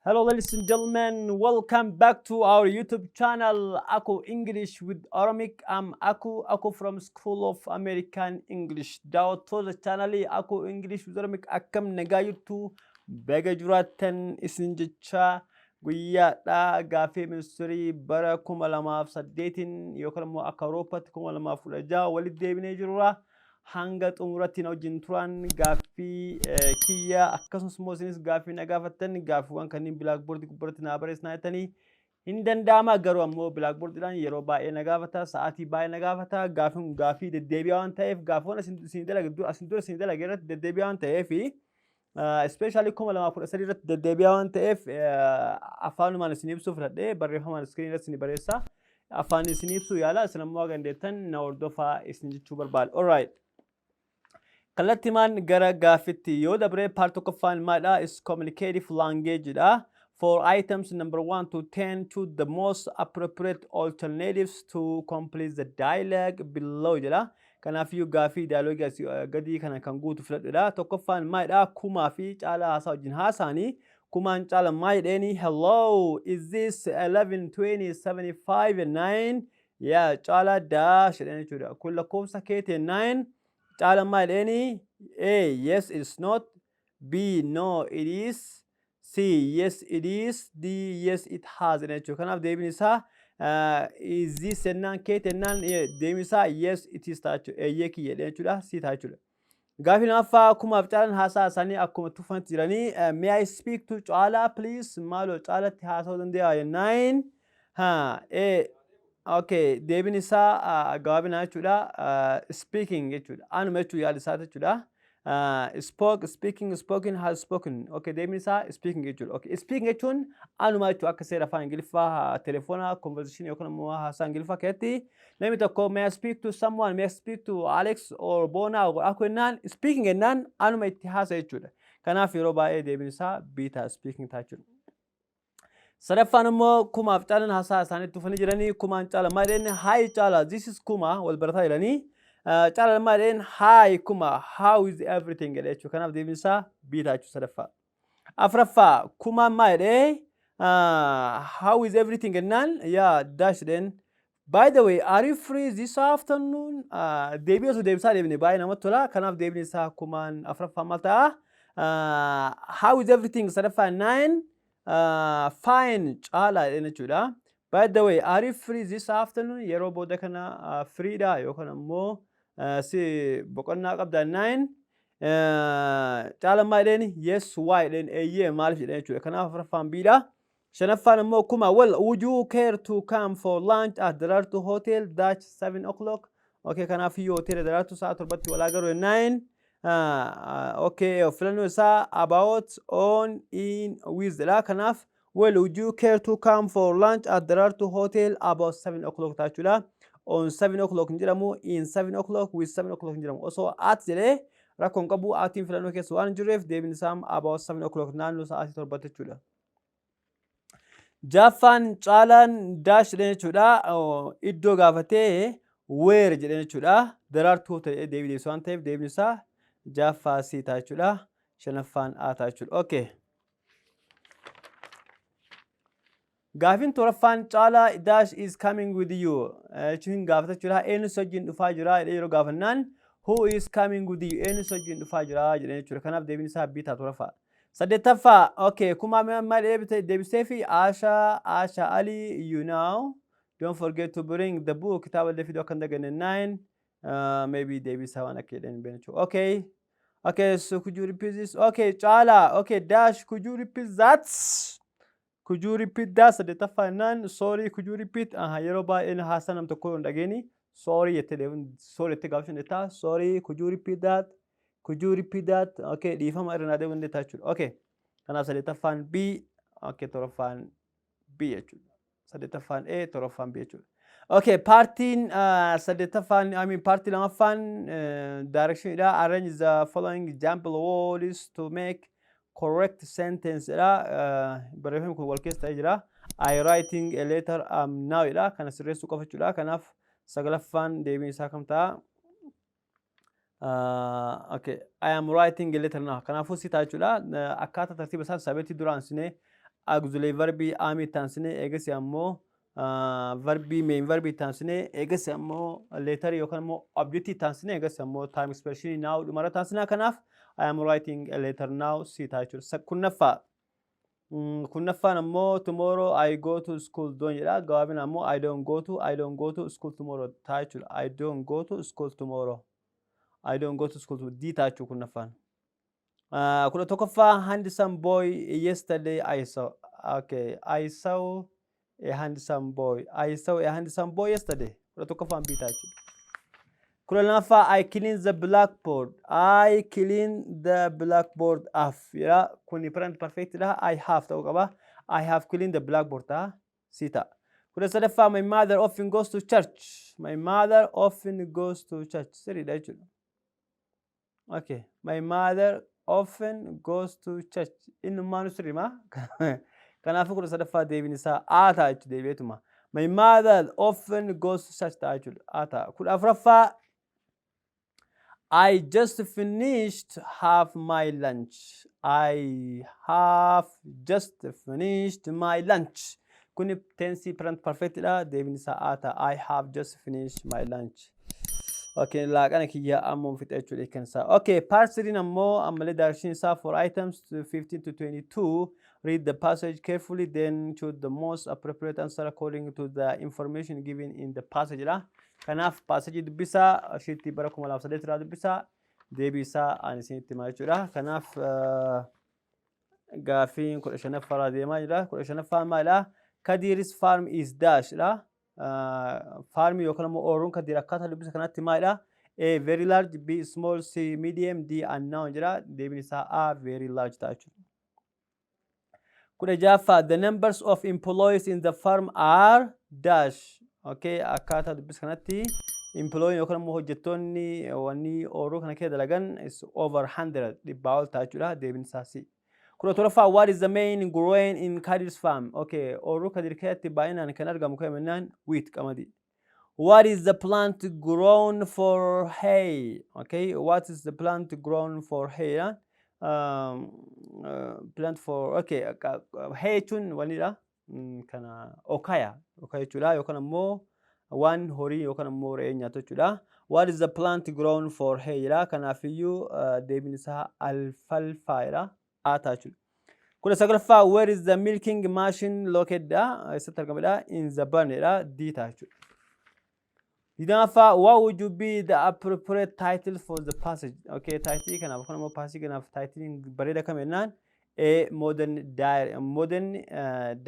Hello, ladies and gentlemen. Welcome back to our YouTube channel, Aku English with Oromic. I'm Aku, Aku from School of American English. Daawwattoota chaanalii Aku English with Oromic, akkam nagaa jirtu? Baga jiraattan isin jechaa, guyyaadha gaaffii ministirii bara 2008n yookaan immoo akka Awurooppaatti 2016 walitti deebinee jirra. Hanga xumuratti na wajjin turan. Gaaffii kiyya akkasumas immoo isinis gaaffii na gaafattan, gaaffiiwwan kanneen blackboardii gubbaratti naa barreessinaa jettanii hin danda'ama. Garuu ammoo blackboardiidhaan yeroo baay'ee na gaafata, sa'aatii baay'ee na gaafata. Gaaffiin gaaffii deddeebi'aa waan ta'eef, gaaffiiwwan isin dalage, asin dura isin dalage irratti deddeebi'aa waan ta'eef, especially 2013 irratti deddeebi'aa waan ta'eef, afaanumaan isin ibsuu filadhee barreeffamaan screenii irratti isin barreessa. Afaan isin ibsuu yaala, isin ammoo dandeettan na hordofaa isin jechuu barbaada. Alright. Kallattimaan gara gaaffitti yoo dabre, part tokkoffaan maalidha? Is communicative language dha. For items number 1 to 10, choose the most appropriate alternatives to complete the dialogue below jedha. Kanaafiyyuu gaaffii dialogue asii gadii kana kan guutu filadhudha. Tokkoffaan maalidha? Kumaa fi Caalaa haasaa wajjin haasaanii. Kumaan Caala maal jedheeni? "Hello, is this 11 20 75 9?" Yeah, Caalaa dash jedheen jechuudha. Kun lakkoofsa keetii 9. Caala maal jedheeni? A. Yes, it's not. B. No, it is. C. Yes, it is. D. Yes, it has jedheen jechuudha. Kanaaf deebiin isaa is this jennaan, keeti jennaan, deebiin isaa yes, it is ta'a jechuudha. Eeyyee, kiyya jedheen jechuudha. C ta'a jechuudha. Gaaffii lammaffaa, Kumaaf Caalaan haasaa isaanii akkuma tuffantti jiranii, "May I speak to Caalaa, please?" Maaloo Caalatti haasa'uu danda'a jennaan. Ha, A. Okay, deebiin isaa gabaabinaa jechuudha. Speaking jechuudha. Anuma jechuu yaada isaa jechuudha. Spoke, speaking, spoken, has spoken. Okay, deebiin isaa speaking jechuudha. Okay, speaking jechuun anuma jechuudha. Akka seera afaan Ingiliffaa telefoona conversation yookaan immoo haasaa Ingiliffaa keessatti namni tokko "May I speak to someone? May I speak to Alex or Bona or Aku?" jennaan, speaking jennaan anuma itti haasa jechuudha. Kanaaf yeroo baay'ee deebiin isaa B ta'a, speaking ta'a jechuudha. Sadaffaan immoo Kumaaf Caalaan haasaa isaaniitti dhufanii jiranii. Kumaan Caala maal jedheen? "Hi Caala, this is Kuma." Wal barataa jiranii. Caalaan maal jedheen? "Hi Kuma, how is everything?" jedhe jechuudha. Kanaaf deebiin isaa B ta'a jechuudha sadaffaa. Afuraffaa, Kumaan maal jedhee? "How is everything?" jennaan, yaa dash jedheen. "By the way, are you free this afternoon?" Deebii osoo deebisaa deebine baay'ee namatti tola. Kanaaf deebiin isaa Kumaan afuraffaa maal ta'a? How is everything sadaffaa nine fine Caalaa jedheen jechuudha. "By the way, are you free this afternoon?" Yeroo booda kana free dha yookaan ammoo si boqonnaa qabda nine. Caalaan maal jedheen? "Yes, why?" jedheen. Eeyyee, maaliif jedheen jechuudha. Kanaaf afuraffaan B dha. Shanaffaan immoo Kuma, "Well, would you care to come for lunch at Daraartuu Hotel dash 7 o'clock?" Okay, kanaaf iyyuu hoteela Daraartuu sa'a 7tti walaa garuu nine. Okay, filannoo isaa about, on, in, with dha. Kanaaf "Well, would you care to come for lunch at Daraartuu Hotel about 7 o'clock?" ta'a jechuudha. On 7 o'clock hin jedhamu, in 7 o'clock, with 7 o'clock hin jedhamu. Osoo at jedhee rakkoon qabu, atiin filannoo keessa waan hin jirreef deebiin isaa about 7 o'clock, naannoo sa'aatii 7tti jechuudha. Jaffaan Caalaan dash jedheen jechuudha. Iddoo gaafatee where jedheen jechuudha. Daraartuu ta'ee deebii deebisu waan ta'eef deebiin isaa jaffaa C ta'a jechuudha. Shanaffaan A ta'a jechuudha. Okay. Gaafiin torbaffaan, Caalaa dash is coming with you jechuun gaafata jechuudha. Eenyu si wajjin dhufaa jira jedhee yeroo gaafannaan, who is coming with you, eenyu si wajjin dhufaa jira jedhee jechuudha. Kanaaf deebiin isaa B ta'a torbaffaa. Saddeettaffaa, okay, Kumaa maal deebisee fi? Asha, Asha Ali, don't forget to bring the book, kitaaba illee fiduu akka hin daganne nine, maybe deebisaa waan akka jedhan hin beeknu. Okay, so could you repeat this? Okay, Caalaa, okay, dash, could you repeat that? Could you repeat that? Saddeettaffaa naan, sorry, could you repeat? Aha, yeroo baay'ee haasaa nam tokko hin dhageeni sorry jettee deebiin, sorry jettee gaafachuu dandeetta. Sorry, could you repeat that? Could you repeat that? Okay, dhiifama, irra naa deebiin dandeetta jechuudha. Okay, kanaaf saddeettaffaan B, okay, torbaffaan B jechuudha. Saddeettaffaan A, torbaffaan B jechuudha. Okay, partiin saddeettaffaan, I mean partii lamaffaan directionidha. Arrange the following example words to make correct sentence jedha. Barreeffamni kun wal keessa ta'ee jira. I writing a letter am now jedha. Kana sirreessuu qofa jechuudha. Kanaaf sagalaffaan deebiin isaa kam ta'a? Okay, I am writing a letter now. Kanaafuu C ta'a jechuudha. Akkaataa tartiiba isaa sabeetti duraan sinee Auxiliary verbii am itti aansinee, eegasii ammoo verbii, main verbii itti aansinee, eegasii ammoo letterii yookaan immoo objectii itti aansinee, eegasii ammoo time expression now dhumarra taasisnaa. Kanaaf "I am writing a letter now" C ta'a jechuudha. 10ffaa. 10ffaan ammoo "Tomorrow I go to school don't" jedha. Gabaabina ammoo I don't go to school tomorrow ta'a jechuudha. I don't go to school tomorrow. I don't go to school tomorrow. D ta'a jechuudha 10ffaan. 11ffaa, handsome boy yesterday I saw. Okay, I saw a handsome boy. I saw a handsome boy yesterday. 11ffaan B ta'a jechuudha. 12ffaa, I clean the blackboard. I clean the blackboard af. Jedha. Kuni present perfect dha. I have ta'uu qaba. I have cleaned the blackboard ta'a. C ta'a. 13ffaa, my mother often goes to church. My mother often goes to church. Sirriidha jechuudha. Okay. My mother often goes to church. Innummaanu sirriima. Kanaafuu 13ffaa deebiin isaa A ta'a jechuudha deebi'eetuma. My mother often goes to church ta'a jechuudha. A ta'a. 14ffaa, I just finished half my lunch. I have just finished my lunch. Kuni tense present perfect dha. Deebiin isaa A ta'a. I have just finished my lunch. Okay, laaqana kiyya ammoo fixa jechuudha kan isaa. Okay, part 3 ammoo ammallee direction isaa for items 15 to 22. Read the passage carefully, then choose the most appropriate answer according to the information given in the passage dha. Kanaaf passage dubbisaa, sheetii bara 2008 irraa dubbisaa, deebii isaa ani isinitti himaa jechuudha. Kanaaf gaaffiin 15ffaarraa deemaa jira. 15ffaan maalidha? Kadir's farm is dash dha. Farmii yookaan immoo ooyiruun Kadir akkaataa dubbisa kanaatti maalidha? A, very large, B, small, C, medium, D, unknown jedha. Deebiin isaa A, very large ta'a jechuudha. 16ffaa, the numbers of employees in the farm are dash. Okay, akkaataa dubbisa kanatti employee yookaan immoo hojjettoonni wanni ooyiruu kana keessa dalagan is over 100, 100 ol ta'a jechuudha. Deebiin isaa C. 17ffaa, what is the main grain in Kadir's farm? Okay, ooyiruu Kadir keessatti baay'inaan kan argamu kaminnaan wheat, qamadii. What is the plant grown for hay? Okay, what is the plant grown for hay? Plant for, okay, hay jechuun wanidha. Kana okaya jechuudha yookaan ammoo waan horii yookaan ammoo re'ee nyaatu jechuudha. What is the plant grown for hay jedha. Kanaafiyyuu deebiin isaa alfalfa jedha. A ta'a jechuudha. 19ffaa, where is the milking machine located dha? Eessatti argamedha? In the barn dha. D ta'a jechuudha. 20ffaa, what would you be the appropriate title for the passage? Okay, title kanaaf yookaan immoo passage kanaaf title bareeda kam jennaan, A, modern dairy, modern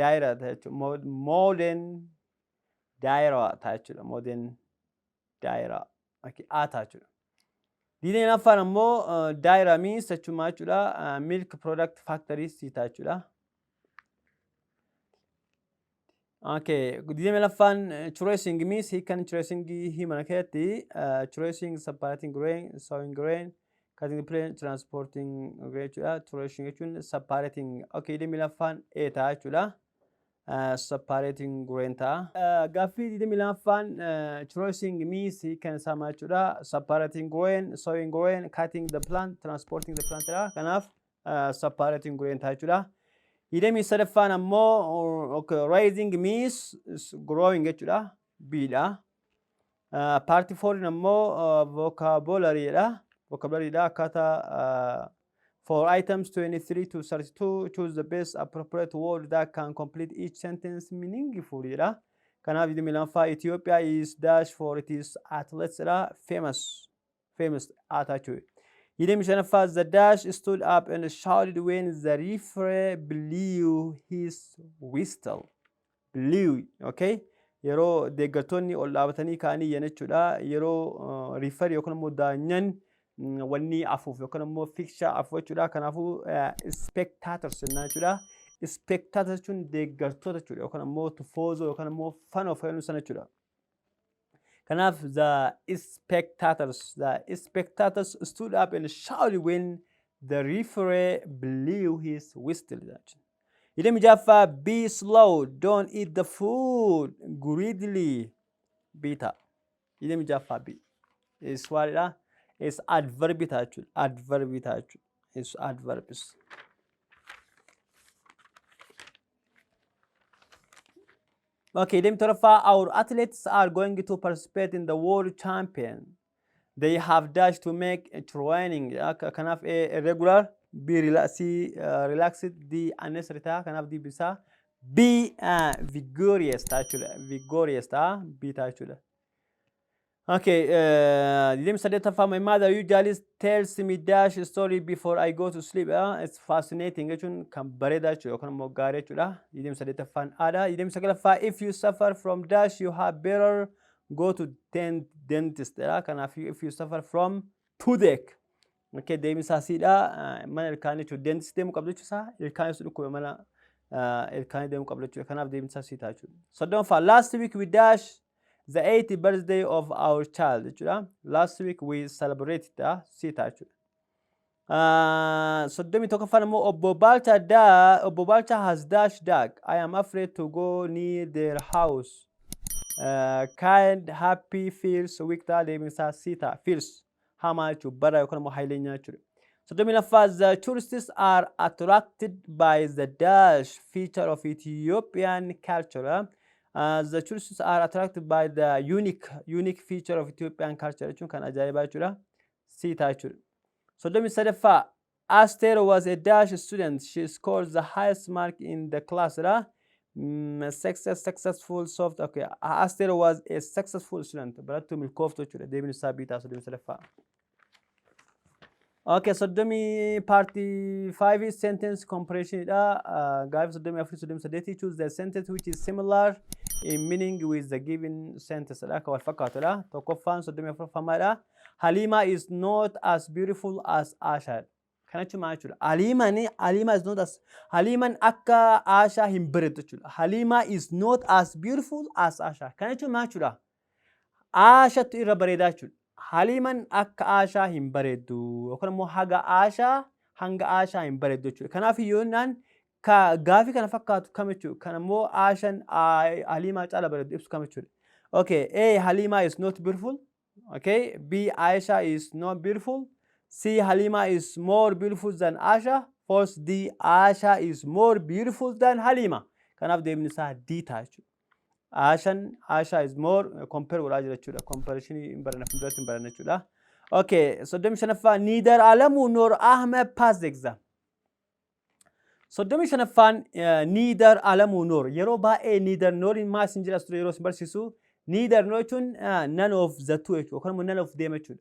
dairy ta'a jechuudha. Modern dairy ta'a jechuudha. Modern dairy. Okay, A ta'a jechuudha. 22ffaan ammoo dairy means jechuun maal jechuudha? Milk product factory, C ta'a jechuudha. Okay, 22ffaan, threshing means, hiikan threshing himana keessatti, threshing, separating grain, sowing grain, cutting plant, transporting grain jechuudha. Threshing jechuun separating. Okay, 22ffaan A ta'a jechuudha. Separating grain ta'a. Gaaffii 22ffaan, threshing means hiikan isaa maal jechuudha? Separating grain, sowing grain, cutting the plant, transporting the plant dha. Kanaaf separating grain ta'a jechuudha. 23ffaan ammoo, okay, raising means growing jechuudha. B dha. Part fouriin ammoo vocabulary dha. Vocabulary dha. Akkaataa for items 23 to 32, choose the best appropriate word that can complete each sentence meaningfully dha. Kanaaf 22ffaa, Ethiopia is dash for its athletes dha. Famous. Famous haa jechuudha. 25ffaa, the dash stood up and shouted when the referee blew his whistle. Blew, okay? Yeroo deeggartoonni ol dhaabatanii ka'anii iyyan jechuudha. Yeroo referee yookaan immoo daanyan wanni afuuf yookaan immoo fikshaa afuuf jechuudha. Kanaafuu spectators jennaan jechuudha. Spectators jechuun deeggartoota jechuudha yookaan immoo tifoozoo yookaan immoo fan of sana jechuudha. Kanaaf the spectators stood up and shouted when the referee blew his whistle. 26ffaa, be slow, don't eat the food greedily. B ta'a. 26ffaa B. Is maalidha? Is adverb ta'a jechuudha. Adverb ta'a jechuudha. Is adverbs. Okay, 27ffaa, our athletes are going to participate in the world champion. They have dash to make a training. Akka kanaaf A irregular, B C relaxed, D unnecessary ta'a. Kanaaf D bisaa B vigorous ta'a jechuudha. Vigorous ta'a, B ta'a jechuudha. Okay, 28ffaa, my mother usually tells me dash story before I go to sleep. It's fascinating jechuun kan bareedaa jechuudha yookaan immoo gaarii jechuudha. 28ffaan A'dha. 29ffaa, if you suffer from dash, you have better go to dentist dha. Kanaaf if you suffer from toothache. Okay, deebiin isaa C'dha. Mana ilkaanii jechuudha. Dentist deemuu qabdu jechuusaa ilkaan yoo dhukkube mana ilkaanii deemuu qabdu jechuudha. Kanaaf deebiin isaa C ta'a jechuudha. 30ffaa, last week we dash the 8th birthday of our child jechuudha. Last week we celebrated dha. C ta'a jechuudha. 31ffaan immoo Obbo Baalchaa has dash dog. I am afraid to go near their house. Kind, happy, fierce, weak ta'a. Deebiin isaa C ta'a. Fierce hamaa jechuudha. Bara yookaan immoo hayleenyaa jechuudha. 32ffaa, the tourists are attracted by the dash feature of Ethiopian culture. The tourists are attracted by the unique feature of Ethiopian culture jechuun kan ajaa'ibaa jechuudha. C ta'a jechuudha. 33ffaa, Aster was a dash student. She scored the highest mark in the class. Dha. Success, successful, soft. Okay. Aster was a successful student. Barattuu milkooftu jechuudha. Deebiin isaa B ta'a 33ffaa. Okay, 30 part 5 sentence comprehension dha. Gaafii 34, 38, choose the sentence which is similar in meaning with the given sentence dha. Kan wal fakkaatudha. Tokkoffaan 34ffaadha. Halima is not as beautiful as Asha. Kana jechuun maal jechuudha? Halima is not as, Haliman akka Asha hin bareeddu jechuudha. Halima is not as beautiful as Asha. Kana jechuun maal jechuudha? Ashatu irra bareedaa jechuudha. Haliman akka Ashaa hin bareeddu yookaan immoo haga Ashaa hanga Ashaa hin bareeddu jechuudha. Kanaaf yoonnaan ka gaafii kana fakkaatu kam jechuudha? Kan immoo Ashaan Halimaa caala bareeddu ibsu kam jechuudha? Okay, A, Halima is not beautiful. Okay, B, Aisha is not beautiful. C, Halima is more beautiful than Asha. Fourth, D, Asha is more beautiful than Halima. Kanaaf deebiin isaa D ta'a jechuudha. Ashan Asha is more compare godhaa jira jechuudha. Comparison hin baranna, fuulduratti hin baranna jechuudha. Okay, 35ffaa, neither Alamu nor Ahmed passed the exam. 35ffaan, neither Alamu nor, yeroo baay'ee neither nor maal isin jedha ture yeroo isin barsiisu? Neither nor jechuun none of the two jechuudha yookaan immoo none of them jechuudha.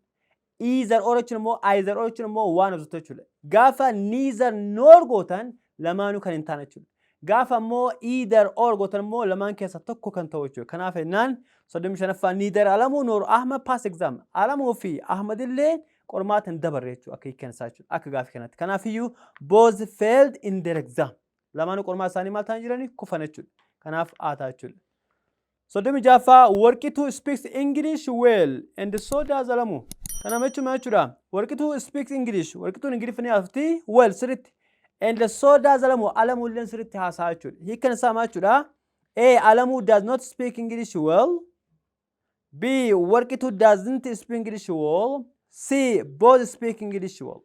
Either or jechuun immoo, either or jechuun immoo one of the two jechuudha. Gaafa neither nor gootan lamaanuu kan hin taane jechuudha. Gaafa immoo either or gootan immoo lamaan keessaa tokko kan ta'u jechuudha. Kanaaf jennaan 35ffaa, neither Alamuu nor Ahmad pass exam. Alamuu fi Ahmad illee qormaata hin dabarre jechuudha akka hiikan isaa jechuudha akka gaafii kanatti. Kanaafiyyuu both failed in their exam. Lamaanuu qormaata isaanii maal ta'an jiranii kufan jechuudha. Kanaaf A ta'a jechuudha. 36ffaa, Warqituu speaks English well and so does Alamuu. Kana jechuun maal jechuudha? Warqituu speaks English. Warqituun Ingiliffa ni haasofti well sirriitti. And so does Alamuu. Alamuu illee sirriitti haasa'a jechuudha. Hiikan isaa maal jechuudha? A. Alamuu does not speak English well. B. Warqituu doesn't speak English well. C. Both speak English well.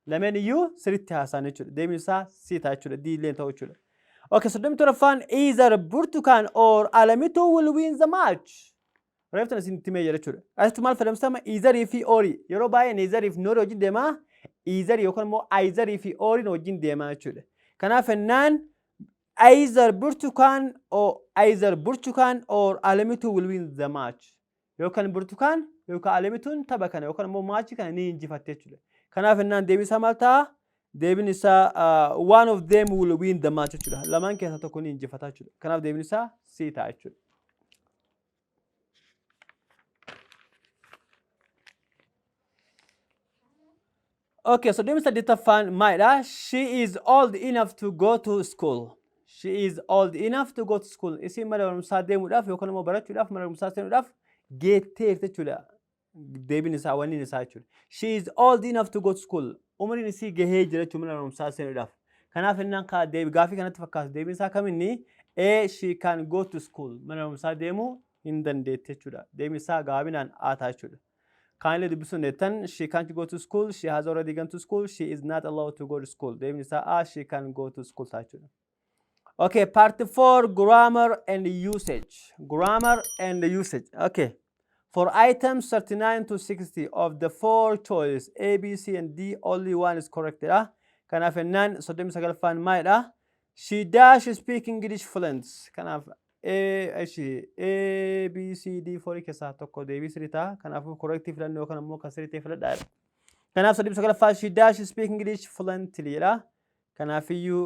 Lameen iyyuu sirriitti haasa'an jechuudha. Deebiin isaa C ta'a jechuudha. D illee ta'u jechuudha. Okay, 37ffaan, either Burtukaan or Alamituu will win the match. Reeftan isin itti mee jechuudha. Asitti maal fayyadamsama? Eitherii fi orii. Yeroo baay'ee neitherii fi norii wajjin deemaa. Eitherii yookaan immoo eitherii fi oriin wajjin deemaa jechuudha. Kanaaf ennaan either Burtukaan or Alamituu will win the match. Yookaan Burtukaan yookaan Alamituun tapha kana yookaan immoo matchii kana ni injifatte jechuudha. Kanaaf ennaan deebiin isaa maal ta'a? Deebiin isaa one of them will win the match jechuudha. Lamaan keessaa tokko ni injifata jechuudha. Kanaaf deebiin isaa C ta'a jechuudha. Okay, 38ffaan maalidha? She is old enough to go to school. She is old enough to go to school. Isiin mana barumsaa deemuudhaaf yookaan immoo barachuudhaaf mana barumsaa seenuudhaaf geetteerti jechuudha. Deebiin isaa wanni isaa jechuudha. She is old enough to go to school. Umriin isii gahee jira jechuudha mana barumsaa seenuudhaaf. Kanaaf innaan kaa deebi gaafii kanatti fakkaatu deebiin isaa kaminni? A, she can go to school. Mana barumsaa deemuu hin dandeetti jechuudha. Deebiin isaa gabaabinaan A ta'a jechuudha. Kaanillee dubbisuu hin dandeettan. She can't go to school, she has already gone to school, she is not allowed to go to school. Deebiin isaa A, she can go to school ta'a jechuudha. Okay, part 4, grammar and usage. Grammar and usage. Okay. For items 39 to 60, of the four choice A, B, C and D, only one is correct dha. Kanaaf jennaan 39ffaan maalidha? She dash speak English fluent. Kanaaf A, ishi A, B, C, D four keessaa tokko deebii sirrii ta'a. Kanaafuu correct filannoo yookaan ammoo kan sirrii ta'e filadhaa. Kanaaf 39ffaa, she dash speak English fluently jedha. Kanaafiyyuu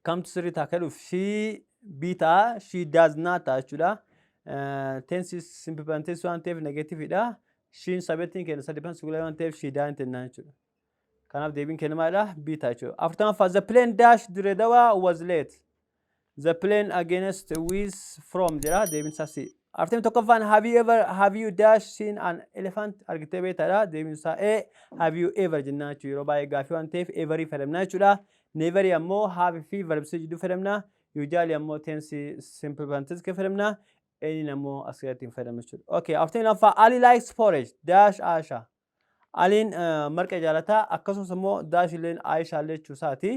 kamtu sirrii ta'a kadhuuf she B ta'a, she does not ta'a jechuudha. Tense simple present tense waan ta'eef negative dha. She'n subjectiin keenya third person singular waan ta'eef she doesn't jennaan jechuudha. Kanaaf deebiin keenya maalidha? B ta'a jechuudha. 40ffaa, the plane dash Dire Dawa was late. The plane, against, with, from jedha. Deebiin isaa C. 41ffaan, have you ever, have you dash seen an elephant? Argitee beektaadha. Deebiin isaa A, have you ever jennaan jechuudha. Yeroo baay'ee gaafii waan ta'eef everii fayyadamna jechuudha. Neverii ammoo have fi verb jidduu fayyadamna. Usually ammoo tense simple present tense fayyadamna. Any ammoo as keessatti hin fayyadamna jechuudha. Okay, 42ffaa, Ali likes porridge dash Aisha. Aliin marqa jaalataa, akkasumas immoo dash illeen Aisha illee jechuu isaati.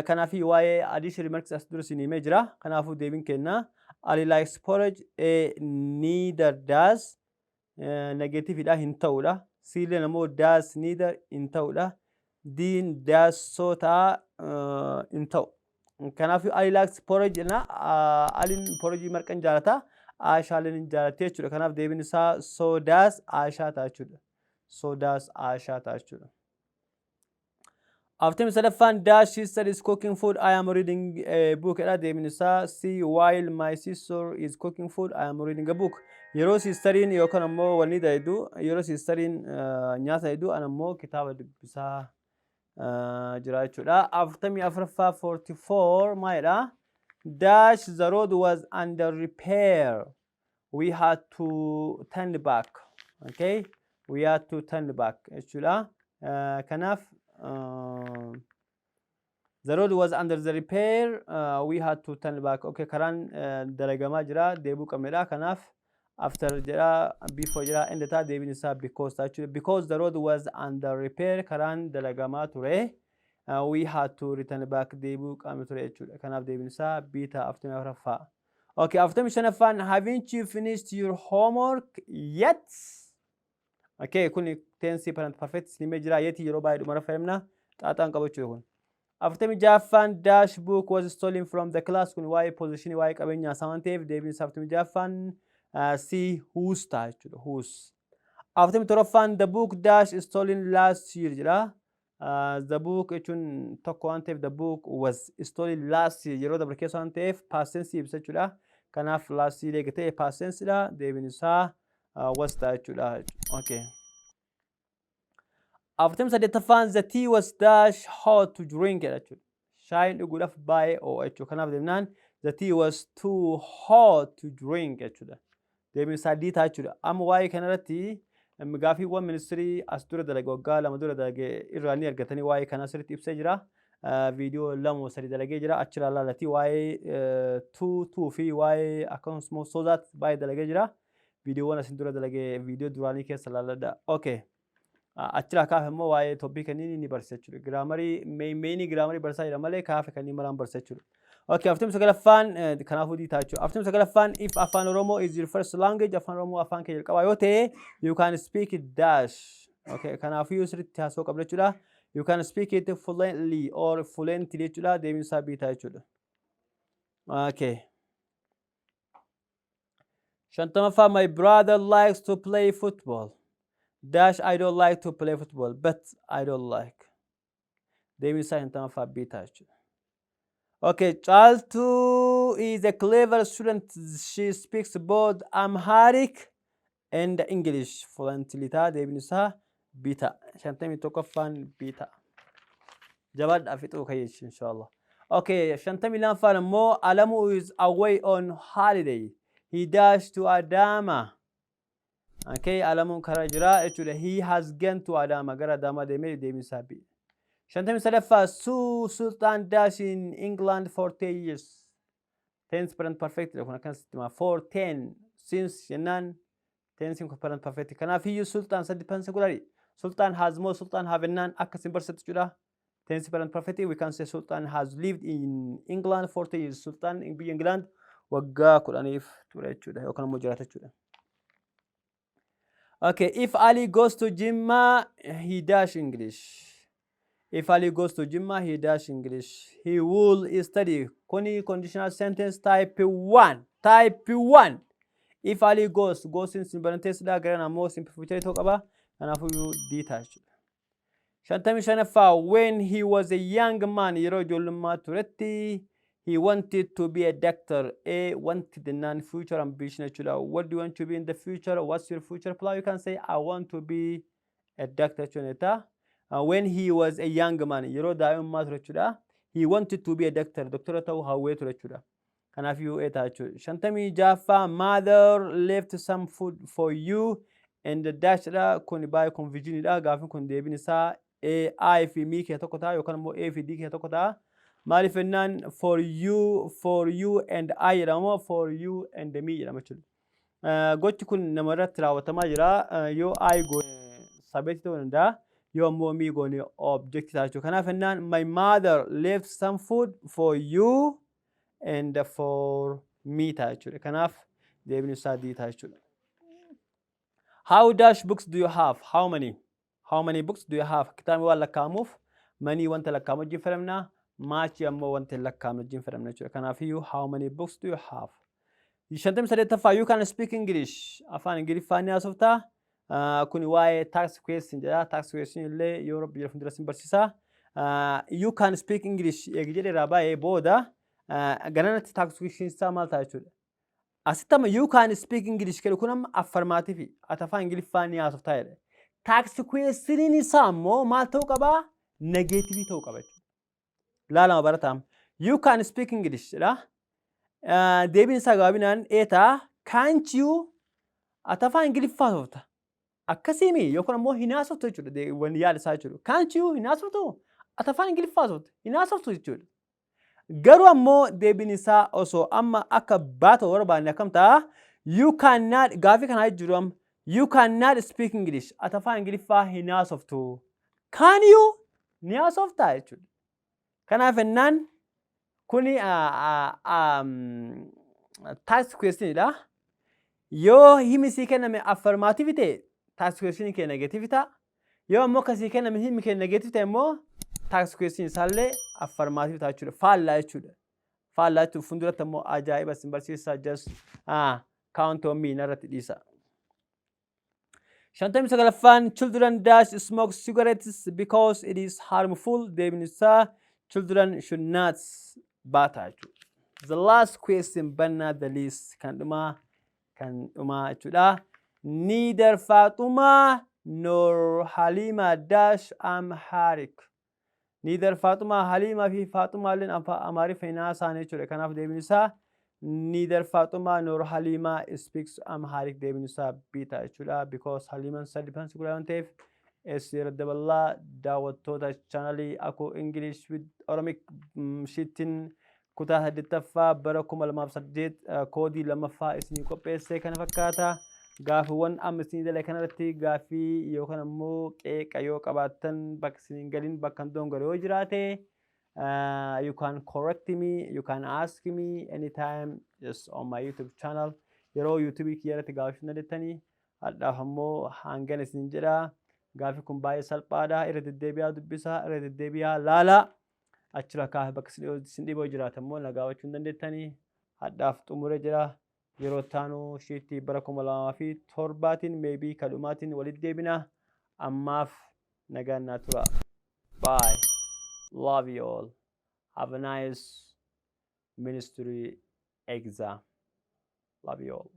Kanaaf waa'ee addition remarks as dura isin himee jira. Kanaafuu deebiin kenna. Ali likes porridge, A, neither does, negative dha, hin ta'udha. C illeen ammoo does neither hin ta'udha. D'n does so ta'a, hin ta'u. Kanaaf Ali likes porridge jenna. Aliin porridge marqa hin jaalata. Aishaaleen hin jaalatti jechuudha. Kanaaf deebiin isaa so does Aishaa ta'a jechuudha. So does Aishaa ta'a jechuudha. 43ffaan, dash sister is cooking food, I am reading a book jedha. Deebiin isaa C, while my sister is cooking food, I am reading a book. Yeroo sisteriin yookaan ammoo wanni dalagu, yeroo sisteriin nyaata dalagu, an ammoo kitaaba dubbisaa jira jechuudha. 44ffaa, 44 maalidha? Dash the road was under repair. We had to turn back. Okay? We had to turn back jechuudha. Kanaaf the road was under the repair. We had to turn back. Okay, karaan dalagamaa jira, deebuu qabnedha. Kanaaf after jedha, before jedha, and ta'a. Deebiin isaa because ta'a jechuudha. Because the road was under repair, karaan dalagamaa ture. We had to return back, deebuu qabne ture jechuudha. Kanaaf deebiin isaa B ta'a 44ffaa. Okay, 45ffaan, haven't you finished your homework yet? Okay, kun tense present perfect sinimee jira. Yet yeroo baay'ee dhumara fayyadamna. Xaaxaan qaba jechuudha kun. 46ffaan, dash book was stolen from the class. Kun waa'ee possession, waa'ee qabeenyaa isaa waan ta'eef deebiin isaa 46ffaan C, whose ta'a jechuudha. Whose. 47ffaan, the book dash stolen last year jedha. The book jechuun tokko waan ta'eef the book was stolen last year, yeroo dabre keessa waan ta'eef past tense ibsa jechuudha. Kanaaf last year eega ta'e past tense dha. Deebiin isaa was ta'a jechuudha. Okay. 48ffaan, the tea was dash hot to drink jedha jechuudha. Shaayiin dhuguudhaaf baay'ee ho'a jechuudha. Kanaaf deemnaan the tea was too hot to drink jechuudha. Deebiin isaa D ta'a jechuudha. Amma waa'ee kanarratti gaaffiiwwan ministirii as dura dalage, waggaa 2 dura dalage irraa ni argatanii, waa'ee kanaa sirriitti ibsee jira. Viidiyoo lama sadi dalagee jira. Achirraa ilaalatii waa'ee too to fi waa'ee akkasumas immoo so that baay'ee dalagee jira. Viidiyoowwan asin dura dalagee viidiyoo duraanii keessa ilaaladha. Okay. Achirraa kaafe immoo waa'ee topic kanneen ni barsiisa jechuudha. Grammarii mainii grammarii barsiisaa jira malee kaafe kanneen maraan barsiisa jechuudha. Okay, 49ffaan kanaafuu D ta'a jechuudha. 49ffaan, if Afaan Oromoo is your first language, Afaan Oromoo afaan kee jalqabaa yoo ta'e, you can speak it dash. Okay, kanaafuu sirriitti haasa'uu qabda jechuudha. You can speak it fluently or fluently jechuudha. Deebiin isaa B ta'a jechuudha. Okay. 50ffaa, my brother likes to play football. Dash I don't like to play football, but I don't like. Deebiin isaa 50ffaa B ta'a jechuudha. Okay, Caaltuu is a clever student. She speaks both Amharic and English fluently ta'a. Deebiin isaa B ta'a. 51ffaan B ta'a. Jabaadhaa fixuu kayyeechi inshallah. Okay, 52ffaan immoo, Alamu is away on holiday. He dashed to Adama. Okay, Alamuun karaa jira jechuudha. He has gone to Adama. Gara Adaamaa deemee, deebiin isaa B. 53ffaa, Sue Sultan dash in England for 10 years. Tense present perfect kun akkas hima. For 10 since jennaan tense kun present perfect. Kanaaf iyyuu Sultan third person singular. Sultan has moo Sultan have jennaan akka isin barsiistu jechuudha. Tense present perfect, we can say Sultan has lived in England for 10 years. Sultan biyya England waggaa 10f ture jechuudha yookaan immoo jiraata jechuudha. Okay, if Ali goes to Jimma, he dash English. If Ali goes to Jimma, he dash English. He will study. Kuni conditional sentence type 1. Type 1. If Ali goes, goes in simple tense dha, gara ammoo simple future ta'uu qaba. Kanaafuu D ta'a jechuudha. 55ffaa, when he was a young man, yeroo ijoollummaa turetti, he wanted to be a doctor. A wanted non future ambition jechuudha. What do you want to be in the future? What's your future plan? You can say, "I want to be a doctor" jechuudha. When he was a young man, yeroo daa'imummaa ture jechuudha. He wanted to be a doctor. Doktora ta'uu hawwee ture jechuudha. Kanaafuu A ta'a jechuudha. 56ffaa, mother left some food for you and the dash dha. Kun baay'ee confusion dha. Gaafin kun deebiin isaa A, I fi me kee tokko ta'a yookaan immoo A fi D kee tokko ta'a. Maaliif jennaan for you and I jedhama, for you and me jedhama jechuudha. Gochi kun nama irratti raawwatamaa jira. Yoo I goone subject ta'uu danda'a. Yoo ammoo me goone object ta'a jechuudha. Kanaaf jennaan my mother left some food for you and for me ta'a jechuudha. Kanaaf deebiin isaa D ta'a jechuudha. How dash books do you have? How many? How many books do you have? Kitaabni waan lakkaa'amuuf many wanta lakkaa'amu wajjin fayyadamna. Much ammoo wanta hin lakkaa'amne wajjin fayyadamna jechuudha. Kanaafiyyuu how many books do you have? 58ffaa, you can speak English. Afaan Ingiliffaa ni haasoftaa. Kuni waa'ee tag question jedha. Tag question illee yoo Rabbi jedhe fuuldura sin barsiisa. You can speak English eegi jedhe irraa baay'ee booda gananatti tag question isaa maal ta'a jechuudha. Asitti amma you can speak English jedhu kun amma affirmative, ati afaan Ingiliffaa ni haasoftaa jedhe. Tag questioniin isaa ammoo maal ta'uu qabaa? Negative ta'uu qaba jechuudha. Laalama barataa. You can speak English jedha. Deebiin isaa gabaabinaan A ta'a. Can't you, ati afaan Ingiliffaa haasofta. Akkasiimi yookaan ammoo hin haasoftu jechuudha wanni yaada isaa jechuudha. Can't you, hin haasoftu? Ati afaan Ingiliffaa haasofta. Hin haasoftu jechuudha. Garuu ammoo deebiin isaa osoo amma akka baatoo barbaanne akkam ta'a? You cannot, gaafii kanaa jiru amma, you cannot speak English. Ati afaan Ingiliffaa hin haasoftu. Can you, ni haasoftaa jechuudha. Kanaaf jennaan kuni tag questionidha. Yoo himi sii kenname affirmative ta'e, tag question kee negative ta'a. Yoo ammoo akkasii kenname himi kee negative ta'e immoo tag question isaallee affirmative ta'a jechuudha. Faallaa jechuudha. Faallaa jechuudha. Fuulduratti ammoo ajaa'iba isin barsiisa, just count on me, narratti dhiisa. 59ffaan, children dash smoke cigarettes because it is harmful. Deebiin isaa children should not baata jechuudha. The last question but not the least, kan dhumaa jechuudha. Neither Fatuma nor Halima dash Amharic. Neither Fatuma, Halima fi Fatuma illeen Amaariffa hin haasa'an jechuudha. Kanaaf deebiin isaa neither Fatuma nor Halima speaks Amharic, deebiin isaa B ta'a jechuudha. Because Haliman sadi fansi guddaa waan ta'eef S irra daballaa. Daawwattoota chaanalii Akuu English with Oromic, sheetiin kutaa saddeettaffaa bara 2008 koodii lammaffaa isinii qopheesse kana fakkaata. Gaafiiwwan amma isinii dalee kanarratti gaafii yookaan ammoo qeeqa yoo qabaattan, bakka isiniin galin, bakka hin dongore yoo jiraate, you can correct me, you can ask me anytime just on my YouTube channel. Yeroo YouTube kiyya irratti gaafachuu dandeettanii. Hadhaaf ammoo hangana isin jedha. Gaafii kun baay'ee salphaadha. Irra deddeebi'aa dubbisaa, irra deddeebi'aa laalaa. Achirra kaafee bakka isin dhiboo jiraatan immoo na gaafachuu hin dandeettanii. Hadhaaf xumure jira. Yeroo taanu sheetii bara 2007n maybe kadhumaatiin walitti deebina. Ammaaf nagaan naa tura. Bye. Love you all. Have a nice ministry exam. Love you all.